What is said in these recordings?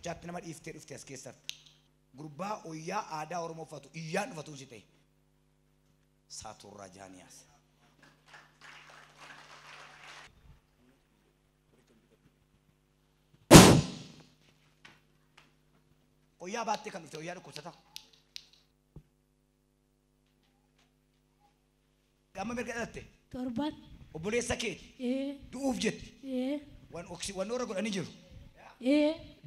qorichaatti nama dhiiftee dhufte as keessatti. Gurbaa oyyaa aadaa Oromoo uffatu iyyaan dhufatuun si ta'e. Saaturraa Jaaniyaas. Oyyaa baattee kan dhufte oyyaa dhukkubsata. Amma mirga dhalatte. Torban. Obboleessa keeti. Du'uuf jetti. Waan warra godhanii jiru.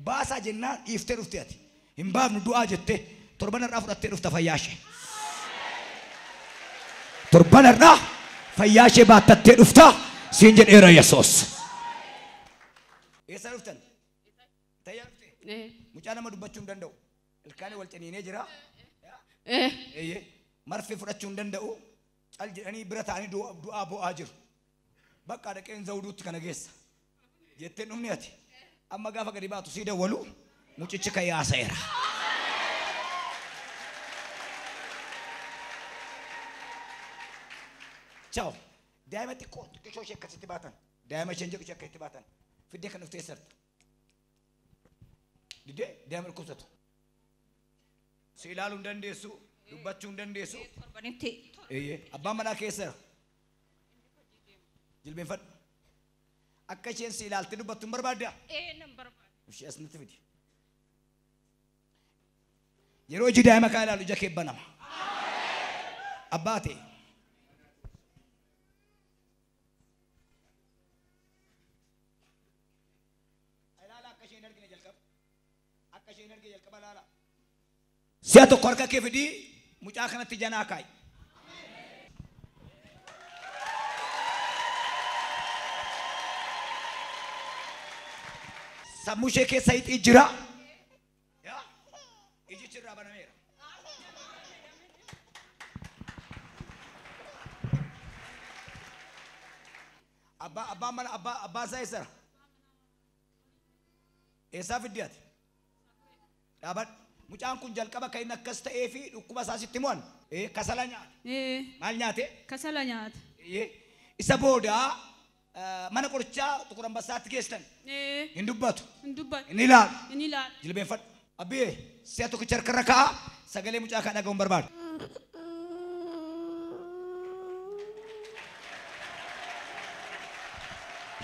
Baasaa jennaan dhiiftee dhufte ati. Hin baafnu du'aa jettee torban irraa fudhattee dhufta fayyaa ishee. Torban irraa fayyaa ishee baattattee dhufta siin jedheera Yesuus. Eessa dhuftan? Tayyaa dhufte? Mucaa nama dubbachuu hin danda'u. Ilkaanii wal ciniinee jira. Marfee fudhachuu hin danda'u. Cal jedhanii bira ta'anii du'aa bo'aa jiru. Bakka dhaqeen zawuduutti kana geessa. Jetteen dhumni ati. Amma gaafa gadi baatu sii dawwalu mucichi kan yaaseera. Ciao. Daa'ima xiqqoo xiqqishoo ishee akkasitti baatan. Daa'ima isheen jedhu ishee akkasitti baatan. Fiddee kan dhuftee sarta. Didee daa'ima dhukkubsatu. Si ilaaluu hin dandeessu, dubbachuu hin dandeessu. Abbaan manaa keessa jilbeenfadhu. Akka isheen si ilaaltee dubbattu hin barbaaddaa? Nan barbaada. Ishee as natti fidi. Yeroo iji daa'ima kana ilaalu ija kee banama. Abbaa ta'e. Ilaala akka isheen argine jalqaba. Akka isheen argine jalqaba ilaala. Si'a tokko harka kee fidii mucaa kanatti janaa kaa'i. Sammuu ishee keessa hixii jira. Ijichi irraa banameera. Abbaan mana abbaa isaa eessara? Eessaa fiddi ati? Dhaabadhu. Mucaan kun jalqaba kan inni akkas ta'ee fi dhukkuba isaa sitti mo'an. Kasala nyaata. Maal nyaate? Kasala nyaata. Isa booda mana qorichaa Xuqur Ambassaatti geessan. Hin dubbatu. Hin dubbatu. Hin ilaalu. Hin ilaalu. Jilbeenfadhu. Abbiyyee si'a tokkicha harkarra kaa'a sagalee mucaa kan dhaga'uun barbaadu.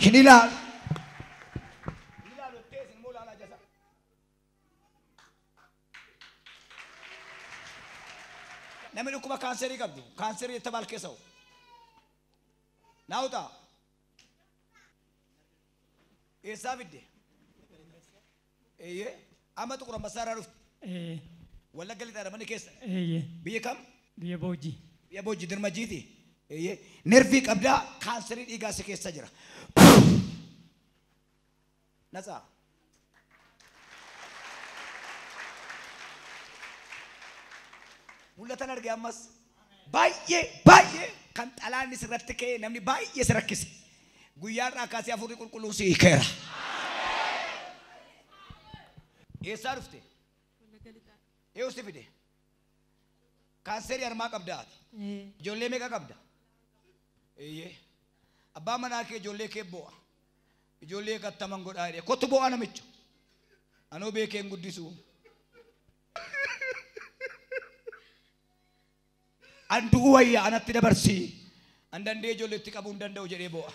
Hin ilaalu. Hin ilaalu jettee isin immoo ilaalaa jasa. Namni dhukkuba kaanserii qabdu kaanserii የተባልክ ሰው ናውጣ eessaa fidde? Amma Xuqur Ambassaa irraa dhufte? Wallagga lixaadha manni keessa? Biyya kam? Biyya Boojii. Biyya Boojii Dirmajiiti. Nervii qabdaa kaanserii dhiigaa si keessa jira. Natsaa. Mul'atan arge ammas baay'ee baay'ee kan xalaanni sirratti ka'e namni baay'ee si rakkise. Guyyaa irraa kaasee hafuurri qulqulluun si hiikeera. Eessaa dhufte? Eeyyuu si fide? Kaanserii harmaa qabdaa ati? Ijoollee meeqa qabda? Abbaan manaa kee ijoollee kee boo'a. Ijoollee qattaman godhaa jedhee kottu boo'a namicha. Anoo beekee hin guddisu. An du'uu wayya anatti dabarsii. An danda'ee ijoolleetti qabuu hin danda'u jedhee boo'a.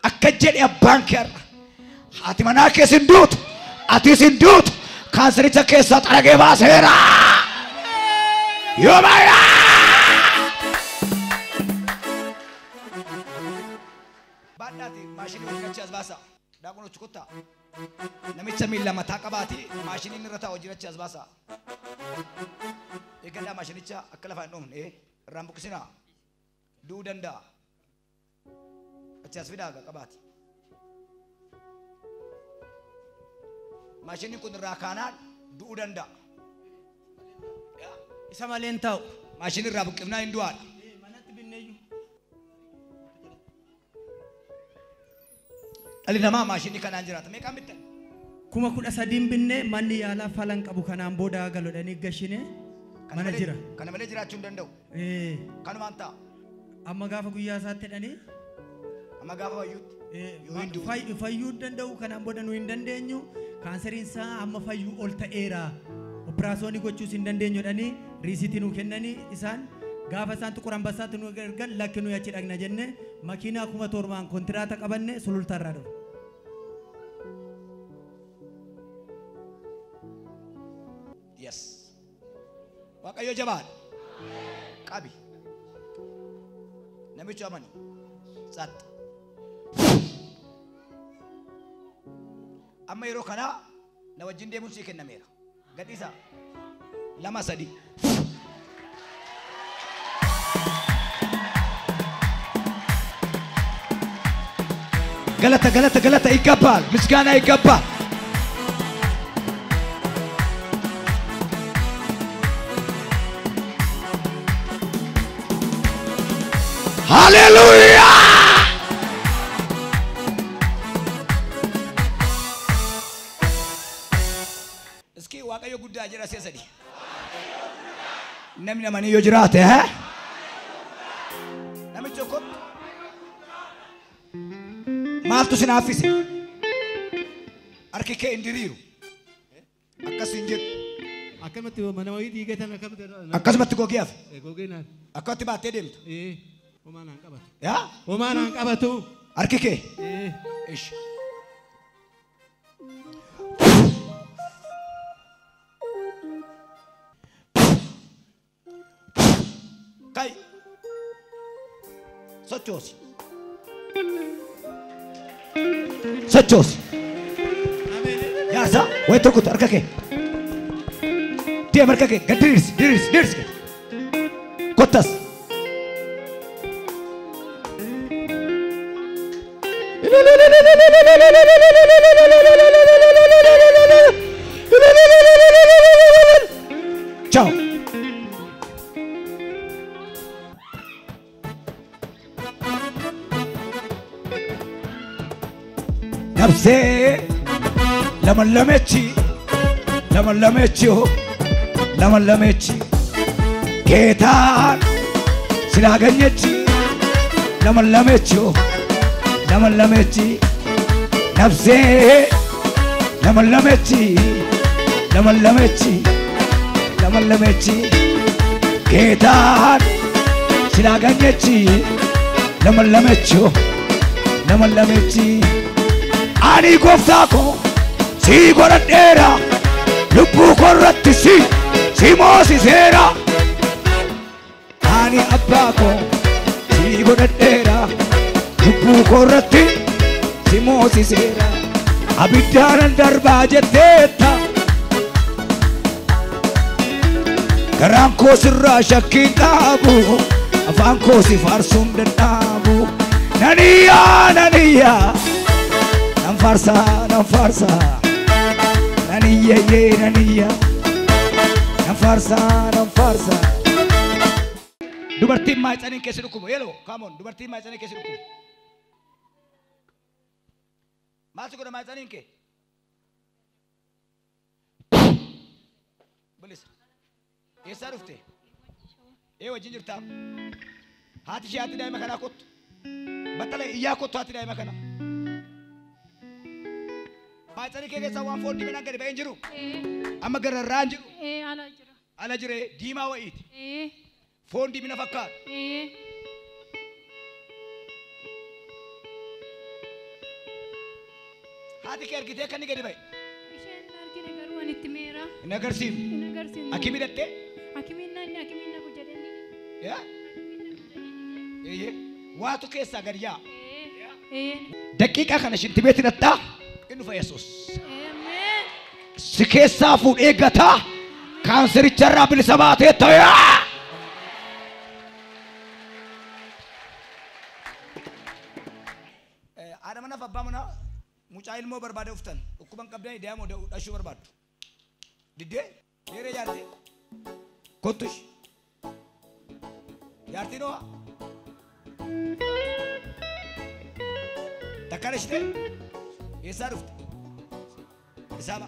Akka jedhe abbaan kee har'a. Haati manaa kees hin duutu. Atis hin duutu. Kaansericha keessaa xaragee baaseera. Yoo baay'aa! Baadhaati maashinii hojii as baasa. Daakun kottaa. Namicha miila mataa qabaate maashiniin irra taa'u hojii as baasa. Eeggadhaa maashinicha akka lafaan hin dhoofne irraan buqqisinaa. Du'uu danda'a. Achi as fidaa qabaate. Maashinni kun irraa kaanaan du'uu danda'a. Isa malee hin taa'u. Maashinni irraa buqqifnaa hin du'aadha. Manatti binneeyyu. Dhalli namaa maashinii kanaan jiraata. Meeqaan bittan? 13,000 binnee manni yaalaa falan qabu kanaan booda galodhanii gashine mana jira. Kana malee jiraachuu hin danda'u. Kanumaan ta'a. Amma gaafa guyyaa isaatti hidhanii Amma gaafa fayyuutti. Yoo hin du'u. Fayyuu danda'u kanaan booda nu hin dandeenyu. Kaanseriin isaa amma fayyuu ol ta'eera. Operaasyoonii gochuus hin dandeenyu jedhanii riisitii nu kennanii isaan gaafa isaan Xuqur Ambassaatti nu ergan lakki nuyi achi dhaqna jenne makiinaa 7,000 kontiraata qabanne Sulultaarraa dhufe. Yes. Waaqayyo jabaadha. Qabi. Namicha amani. Tsaxxa. Amma yeroo kanaa na wajjin deemuun sii kennameera. Gadhiisaa. 2 3. Galata galata galata ይገባል። ምስጋና ይገባል። ሃሌሉያ። እስኪ Waaqayyo guddaa jedha si'a sadii. Namni namanii yoo jiraate namichi tokko maaltu sin hafise? Harki kee hin diriiru. Akkas hin jedhu. Akkamatti mana wayii diigatan akkamitti Akkasumatti gogee hafe. Gogee naan. Akkatti baattee deemtu. Homaa naan qabatu. Yaa? Homaa naan qabatu. Harki kee. Ishi. Kai. Sochoosi. Sochoosi. Yaasa wayi tokkotu harka kee. Deem harka kee gad diriirsi diriirsi diriirsi. Kottas. Ciao. ነፍሴ ለመለመች ለመለመች ለመለመች ጌታን ስላገኘች ለመለመች ለመለመች ነፍሴ ለመለመች ለመለመች ለመለመች ጌታን ስላገኘች ለመለመች ለመለመች Ani gooftaa koo si godhadheera lubbuu korratti si si moosiseera. Ani abbaa koo si godhadheera lubbuu korratti si moosiseera. Abiddaanan darbaa jetteetta garaan koo sirraa shakkii qabu afaan koo si faarsuun danda'amu. Naniyyaa naniyyaa. Nan farsa, nan farsa, naniya ye naniya, nan farsa, nan farsa. Dubartiin maayitsaniin keessa dhukkubu. Yeloo, come on, dubartiin maayitsaniin keessa dhukkubu. Maaltu godha maayitsaniin kee? Bilisa. Eessaa dhufte? Ee wajjin jirtaa? Haati ishee haati daa'ima kanaa kottu. Battala iyyaa kottu haati daa'ima kanaa. Maayitsanii kee keessaa waan foon diimaan gadi ba'ee hin jiru. Amma gararraa hin jiru. Ala jira. Ala jiree diimaa wayiiti. Foon diimina fakkaata. Haati kee argitee akka inni gadi ba'e. Isheen argine garuu ani itti meera. Hin agarsiifne. Hin agarsiifne. Akimi dhattee? Akimiin naanni akimiin na jedhanii. Yaa? Eeyyee. Waatu keessaa gadi yaa'a. Daqiiqaa kana shinti beetti dhattaa. Inni dhufa Yesuus. Si keessaa fuudhee gataa kaansericha bilisa baatee ta'aa. Haadha manaaf abbaa manaa mucaa ilmoo barbaade uftan dhukkuban qabdanii daa'ima dhashuu barbaaddu. Diddee dheeree jaartee kottush jaartiin hoo takka dhashitee eessaa dhufte? Isaaba.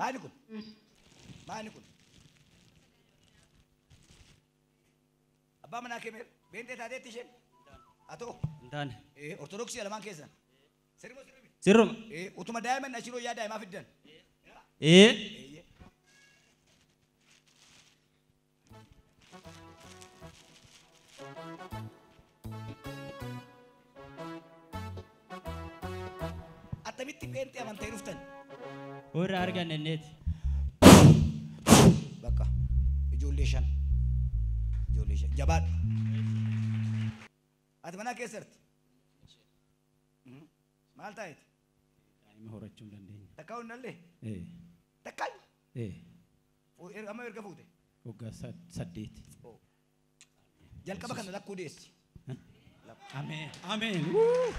Maali kun? Maali kun? Abbaa manaa kee beentee taateetti isheen? Haa ta'u. Hin taane. Ortodoksii lamaan keessan. Sirrii moo sirrii miti? Sirruma. Utuma daa'imman ashiroo yaa daa'imaa fiddan. Ee. Eeyyee. Attamitti pheenxee amantee dhuftan? Warra arganne inneeti. Bakka ijoollee 5. Ijoollee 5. Jabaadhu. Ati manaa keessatti? Maal taa'eeti? Daa'ima horachuu hin dandeenye. Takkaa onnallee? Ee. Takkaa? Ee. Amma erga fuute? Waggaa 8. Jalqaba kana lakkuu deessi. Ameen. Ameen. Wuu.